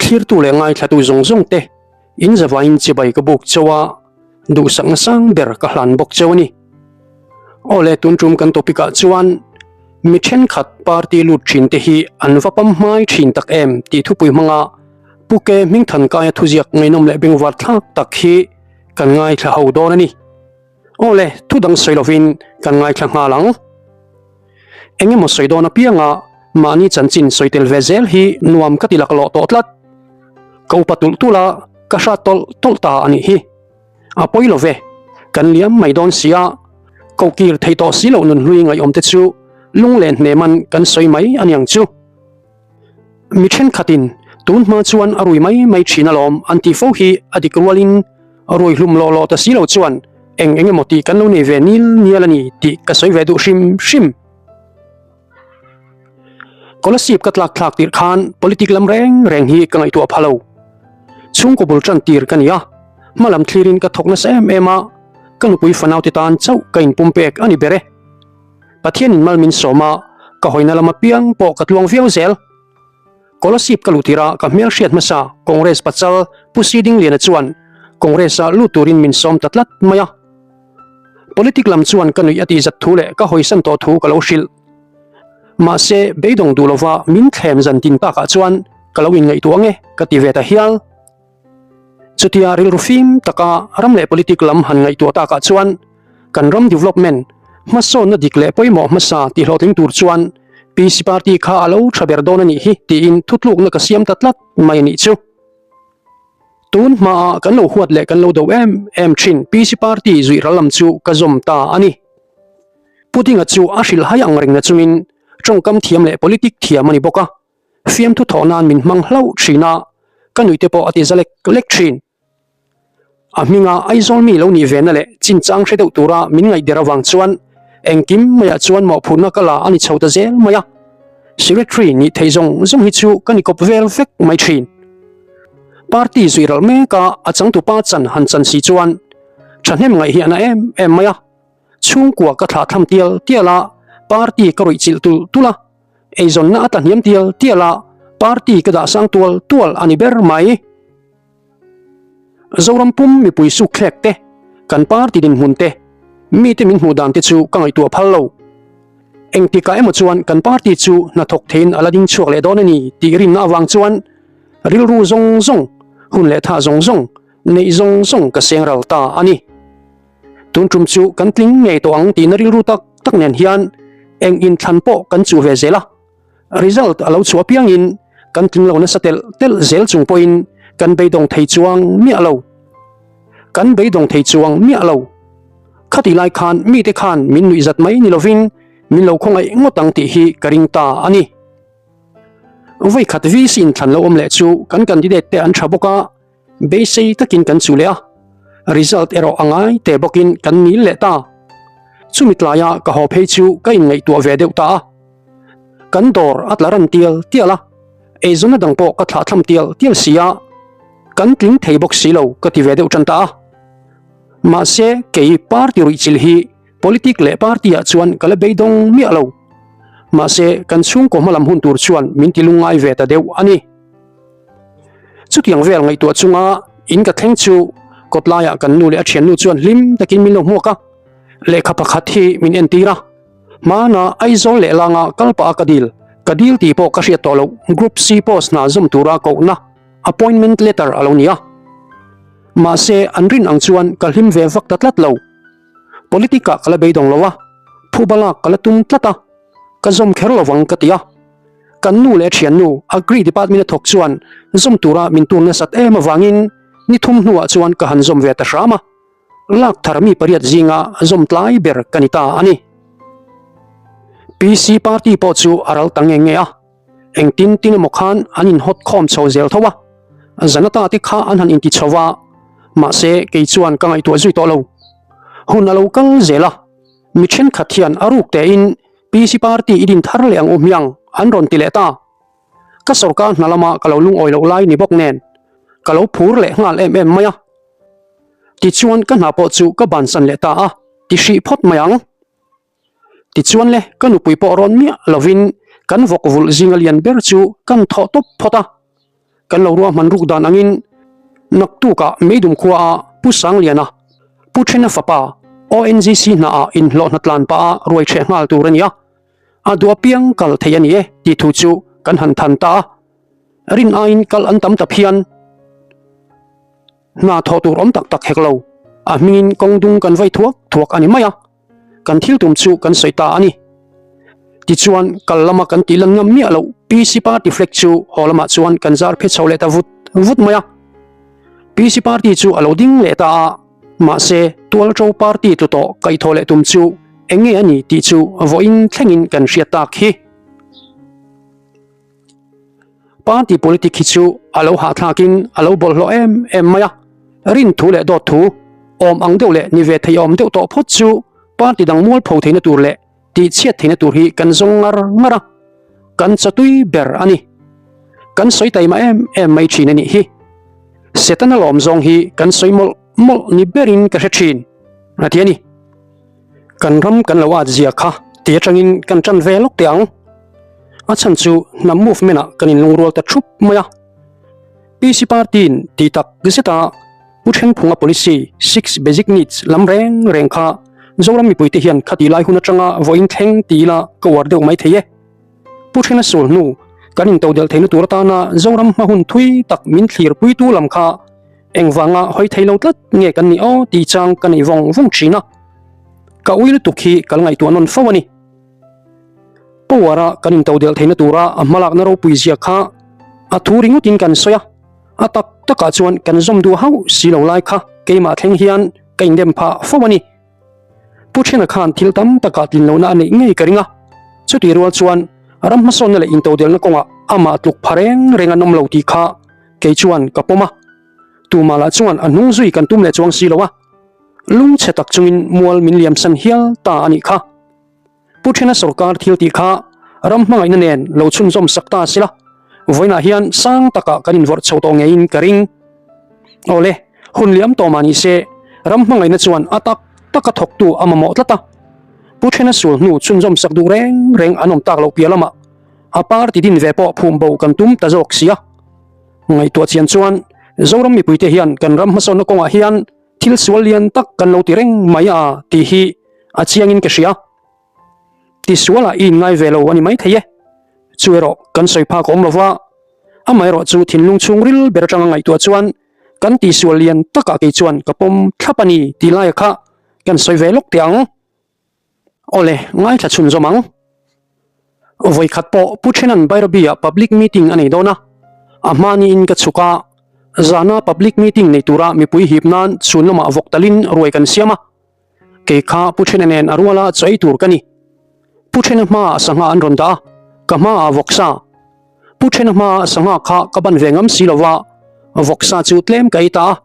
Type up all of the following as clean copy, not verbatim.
Thlirtu leh ngaithlatu zawng zawng te in zavaiin chibai ka buk chauh a, duhsakna sang ber ka hlan bawk chauh a ni. Aw le tun tum kan topic ah chuan mi thenkhat party lut thin te hi an va pam hmai thin tak em tih thupui hmanga Pu Ke Hmingthankaia thuziak ngaihnawm leh bengvar thlak tak hi kan ngaithla ho dawn a ni. Aw le, thu dang sawi lovin kan ngaithla nghal ang. Eng emaw sawi dawn apianga mahni chanchin sawi tel ve zel hi nuam ka ti laklawh tawh tlat. Ka upa tulh tulh a, ka hrat tawlh tawlh ta a nih hi. A pawi lo ve, kan liam mai dawn si a, kohkir thei tawh si loh nunhlui ngaihawm te chu lunglen hneman kan sawi mai a niang chu. Mi thenkhatin tun hma chuan a rui mai mai thin alawm an tih fo hi a dik rualin rui hlum lawh lawh ta si lo chuan eng eng emaw tih kan lo nei ve nil nial a ni tih ka sawi ve duh hrim hrim. Kolasib ka tlak thlak tirh khan politic lam reng reng hi ka ngaihtuah pha lo. Chhungkaw bul tan tir ka ni a, hma lam thlirin ka thawk nasa em em a, ka nupui fanaute tan chauh ka inpumpek a ni ber e. Pathianin mal min sawm a, ka hawina lam apiang pawh ka tluang viau zel. Kolasib ka luh tirh a ka hmel hriat hmasa Congress pachal Pu Si Dingliana chuan Congress-a lut turin min sawm ta tlat mai a. Politic lam chuan ka nuih a tihzat thu leh ka hawisan tawh thu ka lo hrilh. Mahse, beidawng duh lova min thlem zan tin takah chuan ka lo inngaihtuah ang e ka ti ve ta hial. Chutia rilru fim taka ram leh politic lam han ngaihtuah takah chuan kan ram development hmasawnna dik leh pawimawh hmasa tihhlawhtling tur chuan PC party kha a lo tha ber dawn a nih hi tiin thutlukna ka siam ta tlat mai a nih chu. Tun hmaa kan lo huat leh kan lo do em em thin PC party zuih ral lam chu ka zawm ta a ni. Pu Dinga chu a hrilhhai ang reng na chungin tawngkam thiam leh politic thiam a ni bawk a. Fiamthu thawh nan min hmang hlauh thin a, ka nuihte pawh a ti za lek lek thin. A hminga Aizawl mi lo nih vena leh chinchang hre deuh tura min ngaihder avang chuan engkim maiah chuan mawhphurhna ka la a ni chho ta zel mai a. Secretary nih theih zawng zawng hi chu ka ni kawp vel vek mai thin. Party zuih ralh meka a changtupa chan han chan si chuan thahnem ngaih hi a na em em mai a. Chhungkua ka thlah tham tial tial a, party ka ruih chilh tulh tulh a. Eizawnna a tlahniam tial tial a, party ka dah sang tual tual a ni ber mai. Zoram pum mipui suk thlek te, kan party dinhmun te, mite min hmuh dan te chu ka ngaihtuah phal lo. Engtikah emaw chuan kan party chu hnathawk theiin a la ding chhuak leh dawn a ni tih rinna avang chuan rilru zawng zawng, hun leh tha zawng zawng, neih zawng zawng ka seng ral ta a ni. Tun tum chu kan tling ngei tawh ang tihna rilru tak tak nen hian eng inthlan pawh kan chuh ve zel a. Result a lo chhuah apiangin kan tling lo nasa telh telh zel chung pawhin kan beidawng thei chuang miah lo. Kan beidawng thei chuang miah lo. Khatih lai khan mite khan min nuih zat mai ni lovin min lo khawngaih ngawt ang tih hi ka ring ta a ni. Vawikhat VC inthlan lo awm leh chu kan candidate te an tha bawk a. Beisei takin kan chu leh a, result erawh a ngai teh bawkin kan nil leh ta. Chumi tlaia ka haw phei chu ka inngaihtuah ve deuh ta a. Kan dawr a tla ran tial tial a, eizawnna dang pawh ka thlah tham tial tial si a, kan tling thei bawk si lo ka ti ve deuh tan ta a. Mahse, kei party ruihchilh hi politic leh party ah chuan ka la beidawng miah lo. Mahse, kan chhungkaw hmalam hun tur chuan min ti lungngai ve ta deuh a ni. Chutiang vel ngaihtuah chunga in ka thleng chu kawtlaiah kan nu leh a thiannu chuan hlim takin min lo hmuak a, lehkha pakhat hi min entir a. Hmana Aizawl leh langa kal pah a ka dil, ka dil tih pawh ka hriat tawh loh Group C post hna zawm tura kohna appointment letter a lo ni a. Mahse an rin ang chuan ka hlim ve vak ta tlat lo. Politic ah ka la beidawng lo a, phuba lak ka la tum tlat a, ka zawm kher lovang ka ti a. Kan nu leh thiannu Agri Department a thawk chuan zawm tura min tur nasat em avangin ni thum hnuah chuan ka han zawm ve ta hram a, lak thar mi pariat zinga zawm tlai ber ka ni ta a ni. PC party pawh chu a ral ta nge nge a, engtin tin emaw khan an inhawt khawm chho zel tho a, Janata te kha an han inti chho va, mahse kei chuan ka ngaihtuah zui tawh lo. Hun a lo kal zel a, mi thenkhat hian a ruk tein PC party i din thar leh ang u hmiang an rawn ti leh ta. Ka sorkar hna lama ka lo lungawi loh lai ni bawk nen ka lo phur leh nghal em em mai a. Tichuan ka hna pawh chu ka bansan leh ta a, ti hrih phawt mai ang. Tichuan le ka nupui pawh rawn miah lovin kan vawk vulh zinga lian ber chu kan thawh tawp phawt a. Kan lo ruahman ruk dan angin naktukah Meidum khuaah Pu Sangliana, Pu Thena fapa, ONGC hnaah inhlawh hnatlan pah a ruai ṭheh nghal tur a ni a, a duh apiang kal thei a ni e tih thu chu kan han than ta a. Rin aiin kal an tam ta phian. Hna thawh tur awm tak tak hek lo, a hmingin kawng dung kan vai thuak thuak a ni mai a. Kan thil tum chu kan sawi ta a ni. Tichuan, kal lama kan tih lan ngam miah loh PC Party flag chu haw lamah chuan kan zar phe chho leh ta vut vut mai a. PC Party chu a lo ding leh ta a, mahse Tualṭo Party tlu tawh kaihthawh leh tum chu eng nge a ni tih chu vawiin thlengin kan hriat tak hi. Party politic hi chu a lo hahthlakin a lo bawlhhlawh em em mai a, rin thu leh dawt thu awm ang deuh leh ni ve thei awm deuh tawh phawt chu party dang mualpho theihna tur leh tihchhiat theihna tur hi kan zawng ngar ngar a, kan chawtui ber a ni. Kan sawi taima em em mai thin a nih hi. Setana lawm zawng hi kan sawi mawlh mawlh ni berin ka hre thin a ti a ni. Kan ram kan lo at zia kha ti atangin kan tan ve lawk teh ang. A chhan chu hnam movement ah kan inlungrual ta thup mai a. PC Party-in tih tak zeta Pu Thenphunga policy Six Basic Needs lam reng reng kha Zoram mipuite hian khati lai hun atanga vawiin thleng ti ila ka uar deuh mai thei e. Pu Thena sul hnu kan intodelh theihna tur atana Zoram hma hun thui tak min thlirpuitu lam kha Engvanga hawi thei lo tlat nge kan nih aw tih chang ka nei vawng vawng thin a, ka ui lutuk hi ka la ngaihtuah nawn fo a ni. Power-a kan intodelh theihna tura a hmalakna ropui zia kha a thu ringawtin kan sawi a, a tak takah chuan kan zawm duh hauh si lo lai kha keimah thleng hian ka indem phah fo a ni. Pu Thena khan thil tam takah tlin lohna a neih ngei ka ring a, chutih rual chuan ram hmasawnna leh intodelhna kawngah amah tluk pha reng reng an awm lo tih kha Kei chuan ka pawm a, tumah lah chuan a hnung zui kan tum leh chuang si lo a, lungchhe tak chungin mual min liamsan hial ta a nih kha. Pu Thena sorkar thil tih kha ram hmangaihna nen lo chhunzawm sak ta sila, vawiinah hian sang takah kan invawrh chho tawh ngeiin ka ring. Awle, hun liam tawh mah ni se, ram hmangaihna chuan a tak taka thawktu a mamawh tlat a. Pu Thena sul hnu chhunzawm sak duh reng reng an awm tak loh piah lamah a party din ve pawh phum bo kan tum ta zawk si a. Ngaihtuah chian chuan Zoram mipuite hian kan ram hmasawnna kawngah hian thil sual lian tak kan lo ti reng mai a tih hi a chiangin ka hria. Tisualah i inngai ve lo a ni maithei e. Chu erawh kan sawi phak awm lova, amaherawh chu thinlung chhungril ber atanga ngaihtuah chuan kan tisual lian takah kei chuan ka pawm thlap a ni tih laia kha kan sawi ve lawk teh ang. Awle, ngaithla chhunzawm ang. Vawikhat pawh Pu Thenan Bairabi-ah public meeting a nei dawn a, a hma niin ka chhuk a, zana public meeting nei tura mipui hip nan chhun lamah vawk talin ruai kan siam a, kei kha Pu Thena nen a ruala chaw ei tur ka ni. Pu Thena hmaah sangha an rawn dah a, ka hmaah vawksa. Pu Thena hmaah sangha kha ka ban ve ngam si lova, vawksa chu tlem ka ei ta a.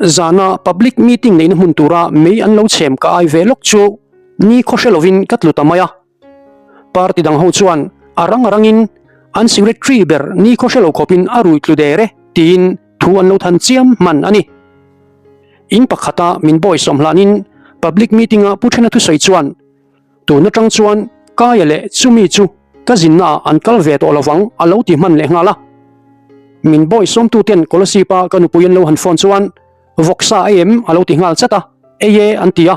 Zana public meeting neihna hmun tura mei an lo chhem ka ai ve lawk chu ni khaw hre lovin ka tlu ta mai a. Party dang ho chuan a rang a rangin an secretary ber ni khaw hre lo khawpin a rui tlu der e tiin thu an lo than chiam hman a ni. In pakhata min bawisawm hlanin public meeting-a Pu Thena thusawi chuan Tun atang chuan Kaia leh chumi chu ka zinna ah an kal ve tawh lovang a lo ti hman leh nghal a. Min bawi sawmtuten Kolasib a ka nupui an lo han phone chuan vawksa ei em a lo ti nghal chat a, ei e an ti a.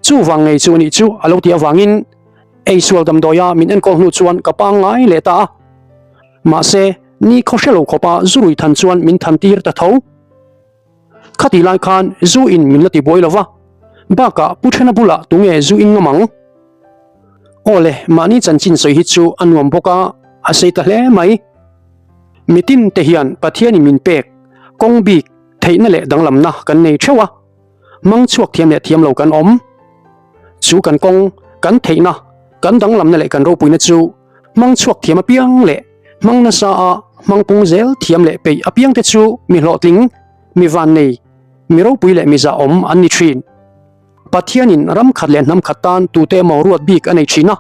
Chuvang ngei chu anih chu a lo ti avangin eisual damdawi a min enkawl hnu chuan ka pangngai leh ta a. Mahse, ni khaw hre lo khawpa zu rui than chuan min than tir ta tho. Khatih lai khan zu in min la ti buai lo va, bakah Pu Thena bulah tunge zu in ngam ang? Aw le, mahni chanchin sawi hi chu a nuam bawk a, a sei ta hle mai. Mitin te hian Pathianin min pek, kawng bik, theihna leh danglamna kan nei theuh a, mang chhuak thiam leh thiam lo kan awm. Chu kan kawng, kan theihna, kan danglamna leh kan ropuina chu hmang chhuak thiam apiang leh hmang nasa a hmang pung zel thiam leh peih apiang te chu mi hlawhtling, mi vannei, mi ropui leh mi zahawm an ni thin. Pathianin ram khat leh hnam khat tan tute emaw ruat bik a nei thin a,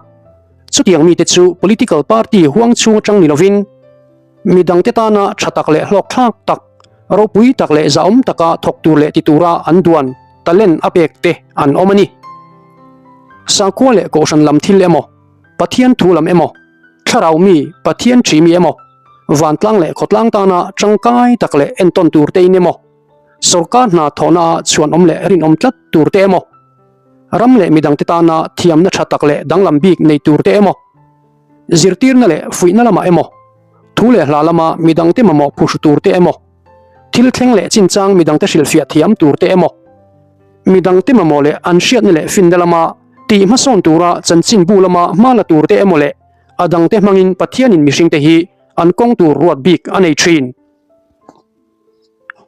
chutiang mite chu political party huang chhung atang ni lovin mi dangte tana tha tak leh hlawkthlak tak, ropui tak leh zahawm taka thawk tur leh ti tura an duan talent a pek te an awm a ni. Sakhua leh kohhran lam thil emaw, Pathian thu lam emaw, thlarau mi, Pathian ṭhi mi emaw, Vantlang leh khawtlang tana tangkai tak leh entawn tur te in emaw, sorkar hna thawhna ah chhuanawm leh rinawm tlat tur te emaw, ram leh midangte tana thiamna tha tak leh danglam bik nei tur te emaw, zirtirna leh fuihna lamah emaw, thu leh hla lama midangte mamawh phuhru tur te emaw, thil thleng leh chinchang midangte hrilhfiah thiam tur te emaw, midangte mamawh leh an hriatna leh finna lama tih hmasawn tura chanchinbu lama hma la tur te emaw leh a dangte hmangin Pathianin mihringte hi an kawng tur ruat bik a nei thin.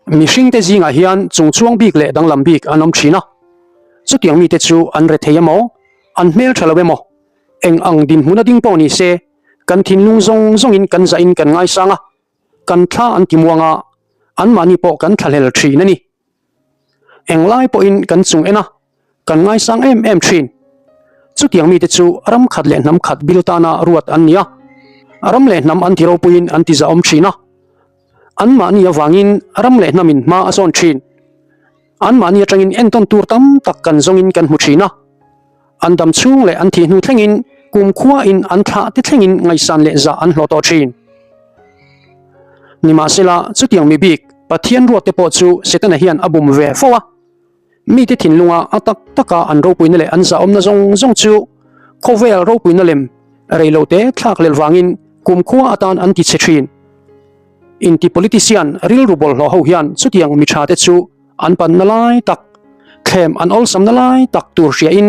Mihringte zingah hian chungchuang bik leh danglam bik an awm thin a, chutiang mite chu an rethei emaw, an hmel tha lo emaw, eng ang dinhmun a ding pawh ni se, kan thinlung zawng zawngin kan zahin kan ngaisang a, kan thla an ti muang a, anmahni pawh kan thlahlel thin a ni. Englai pawhin kan chung en a, kan ngaisang em em thin. Chutiang mite chu ram khat leh hnam khat bil tana ruat an ni a, ram leh hnam an ti ropuiin an ti zahawm thin a. Anmahni avangin ram leh hnamin hma a zawn thin. Anmahni atangin entawn tur tam tak kan zawngin kan hmu thin a. An dam chhung leh an thih hnu thlengin kumkhuain an thlah te thlengin ngaihsan leh zah an hlawh tawh thin. Nimahsela, chutiang mi bik Pathian ruatte pawh chu Setana hian a bum ve fo a. Mite thinlunga a tak taka an ropuina leh an zahawmna zawng zawng chu khawvel ropuina lem reilote thlak lel vangin kumkhua atan an ti chhe thin. Inti politician rilru bawlhhlawh ho hian chutiang mi tha te chu an panna lai tak, thlem an awlsamna lai tak tur hriain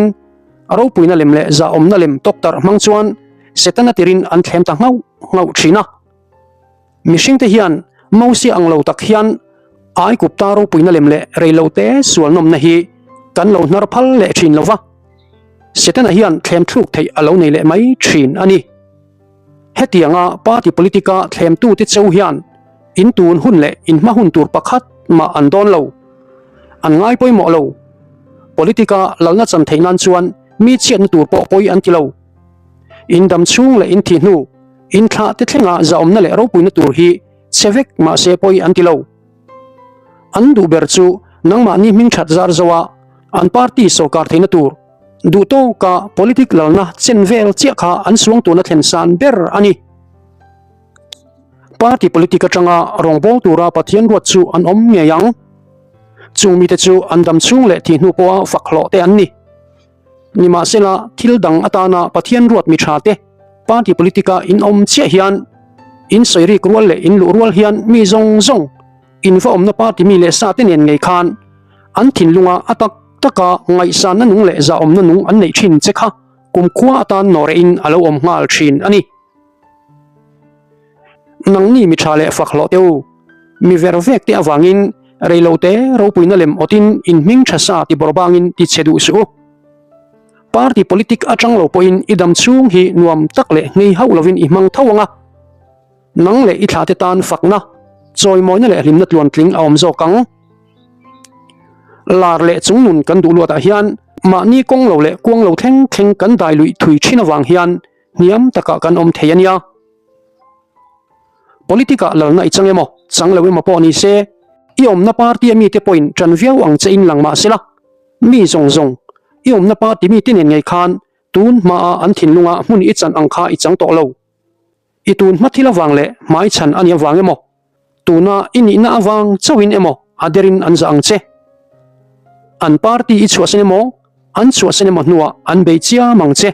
a ropuina lem leh zahawmna lem tawktarh hmang chuan Setana tirin an thlem ta nghauh nghauh thin a. Mihringte hian Mosia ang lo tak hian Aigupta ropuina lem leh reilote sualnawmna hi kan lo hnar phal leh thin lo va, Setana hian thlem thluk theih a lo nei leh mai thin a ni. Hetianga party politic-a thlemtute cheu hian in tun hun leh in hma hun tur pakhat mah an dawn lo. An ngai pawimawh lo. Politic-a lalna chan theih nan chuan mi chhiatna tur pawh pawi an ti lo. In dam chhung leh in thih hnu, in thlah te thlenga zahawmna leh ropuina tur hi chhe vek mahse pawi an ti lo. An duh ber chu nangmahni hming that zar zoa an party sawrkar theihna tur duh tawka politic lalna chen vel chiah kha an suang tuna thlen san ber a ni. Party politic atanga rawngbâwl tura Pathian ruat chu an awm ngei ang. Chung mite chu an dam chhung leh thih hnu pawha fak hlawh te an ni. Nimahsela, thil dang atana Pathian ruat mi tha te, party politic-a in awm chiah hian, in sawi rik rual leh in luh rual hian mi zawng zawng, in va awmna party mi leh sa te nen ngei khan an thinlunga a tak taka ngaihsanna nung leh zahawmna nung an neih thin che kha kumkhua atan nawhrehin a lo awm nghal thin a ni. Nangni mi tha leh fak hlawh teh u, mi ver vek te avangin reilote ropuina lem awtin in hming tha sa ti bawrh bangin ti chhe duh suh u. Party politic atang lo pawhin i dam chhung hi nuam tak leh nghei hauh lovin i hmang tho ang a, nang leh i thlate tan fakna, chawimawina leh hlimna tluantling a awm zawk ang. Lar leh chungnun kan duh luatah hian mahni kawng lo leh kuang lo thleng thleng kan dai luih thui thin avang hian hniam takah kan awm thei a nia. Politic-ah lalna i chang emaw, chang lo emaw pawh ni se, i awmna party-a mite pawhin ṭan viau ang che in lang mah sela, mi zawng zawng, i awmna party mite nen ngei khan tun hmaa an thinlunga hmun i chan ang kha i chang tawh lo. I tun hma thil avang leh hmai chhan a nih avang emaw, tuna i nihna avang chauhin emaw a derin an zah ang che. An party i chhuahsan emaw, an chhuahsan emaw hnuah an bei chiam ang che.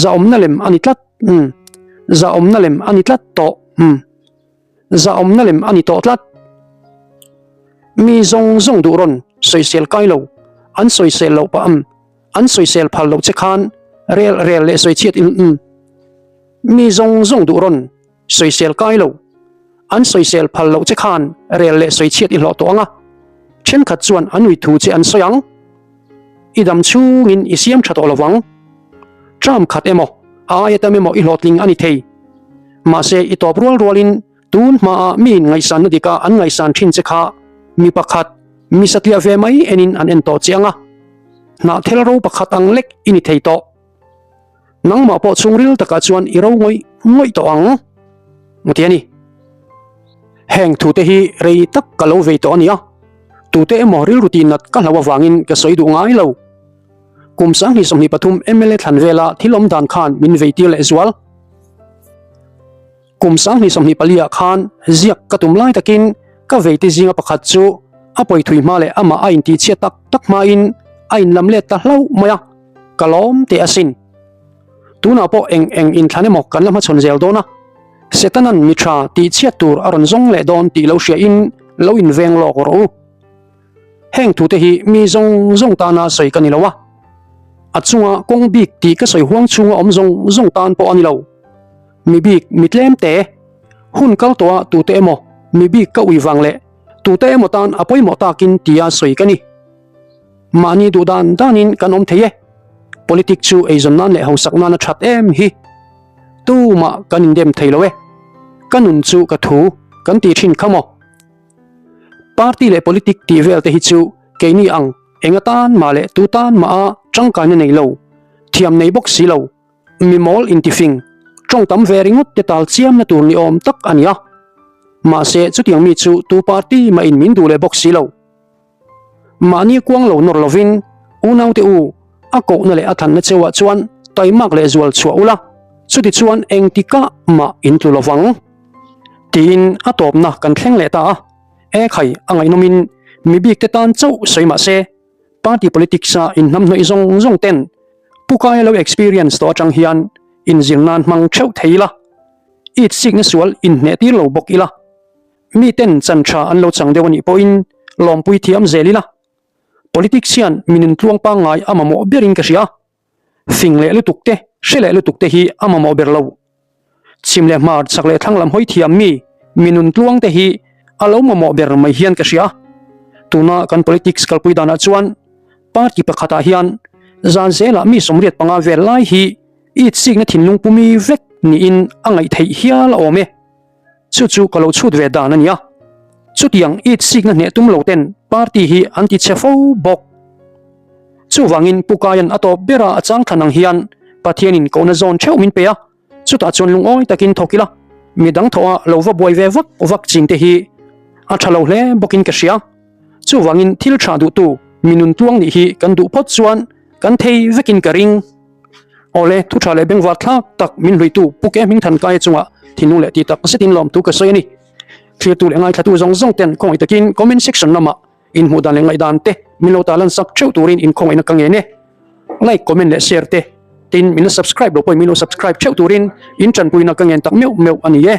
Zahawmna lem a ni tlat, umm. Zahawmna lem a ni tlat tawh, umm. Zahawmna lem a ni tawh tlat. Mi zawng zawng duh rawn sawisel kai lo, an sawisel loh pah, umm. An sawisel phal loh che khan rel rel leh sawichhiat in, umm. Mi zawng zawng duh rawn sawisel kai lo, an sawisel phal loh che khan rel leh sawichhiat i hlawh tawh ang a, thenkhat chuan an ui thu che an sawi ang. I dam chhungin i siam tha tawh lo vang. Term khat emaw, a aia tam emaw i hlawhtling a ni thei. Mahse i tawp rual rualin tun hmaa miin ngaihsanna dika an ngaihsan thin che kha mi pakhat, mi satliah ve mai enin an en tawh che ang a, hnahthel ro pakhat ang lek i ni thei tawh. Nangmah pawh chhungril takah chuan i ro ngawih ngawih tawh ang, a ti a ni. Heng thute hi rei tak ka lo vei tawh a nia, tute emaw rilru tih nat ka hlauh avangin ka sawi duh ngai lo. Kum 2023 mla thlan vela thil awm dan khan min vei tir leh zual. Kum 2024 ah khan ziak ka tum lai takin ka veite zinga pakhat chu a pawi thui hma leh amah a intihchhiat tak tak hmain a inlam let ta hlauh mai a, ka lawm teh asin. Tunah pawh eng eng inthlan emaw kan la hmachhawn zel dawn a, Setanan mi tha tihchhiat tur a rawn zawng leh dawn tih lo hriain lo inveng lawk rawh u. Heng thute hi mi zawng zawng tana sawi ka ni lo a, a chunga kawng bik tih ka sawi huang chhunga awm zawng zawng tan pawh a ni lo. Mi bik mi tlem te, hun kal tawha tute emaw mi bik ka ui vang leh tute emaw tan a pawimawh takin tia sawi ka ni. Mahni duh dan danin kan awm thei e. Politic chu eizawn nan leh hausak nan a that em hi. Tumah kan indem thei lo e. Ka nun chu ka thu kan ti thin kha maw? Party leh politic tih vel te hi chu keini ang eng atan mah leh tu tan mah a tangkaina nei lo, thiam nei bawk si lo, mi mawl intifing, tawng tam ve ringawt te tal chiamna tur ni awm tak a ni a. Mahse chutiang mi chu tu party mah in min duh leh bawk si lo. Mahni kuang lo nawr lovin unaute u a kohna leh a thanna cheuah chuan taimak leh zual chhuah ula, chutichuan engtikah mah in tlu lovang. Tiin a tawpna kan thleng leh ta a, e khai a ngaihnawmin mi bikte tan chauh sawi mah se, party politics-a inhnamhnawih zawng zawng ten Pu Kaia lo experience tawh atang hian inzir nan hmang theuh thei ila, itsikna sual inhneh tir lo bawk ila. Miten chan tha an lo chang deuh a nih pawhin lawmpui thiam zel ila, politics hian mi nuntluang pangngai a mamawh berin ka hria. Fing leh lutuk te, hre leh lutuk te hi a mamawh ber lo. Chhim leh hmar, chak leh thlang lam hawi thiam mi, mi nuntluang te hi a lo mamawh ber mai hian ka hria. Tuna kan politics kalpui danah chuan party pakhatah hian zan zelah mi 85 vel lai hi itsikna thinlung pumi vek niin a ngaih theih hial a awm e. Chu chu ka lo chhut ve dan a nia. Chutiang itsikna hneh tum lo ten party hi an ti chhe fo bawk. Chuvangin Pu Kaian a tawp bera a chang thlan ang hian Pathianin kohna zawn theuh min pe a, chutah chuan lungawi takin thawk ila, midang thawh a lo va buai ve vak vak chin te hi a tha lo hle bawkin ka hria. Chuvangin thil tha duhtu mi nun tluang nih hi kan duh phawt chuan kan thei vekin ka ring. Awle, thu tha leh bengvar thlak tak min hluitu Pu Ke Hmingthan Kaia chungah thinlung leh ti tak zetin lawmthu ka sawi a ni. Thirtu leh ngaithlatu zawng zawng ten khawngaih takin comment section lamah inhmuh dan leh ngaihdan te min lo tarlan sak theuh turin inkhawngaihna ka ngen e. Like, comment leh share te tin min la subscribe lo pawhin min lo subscribe theuh turin in tanpuina ka ngen tak meuh meuh a ni e.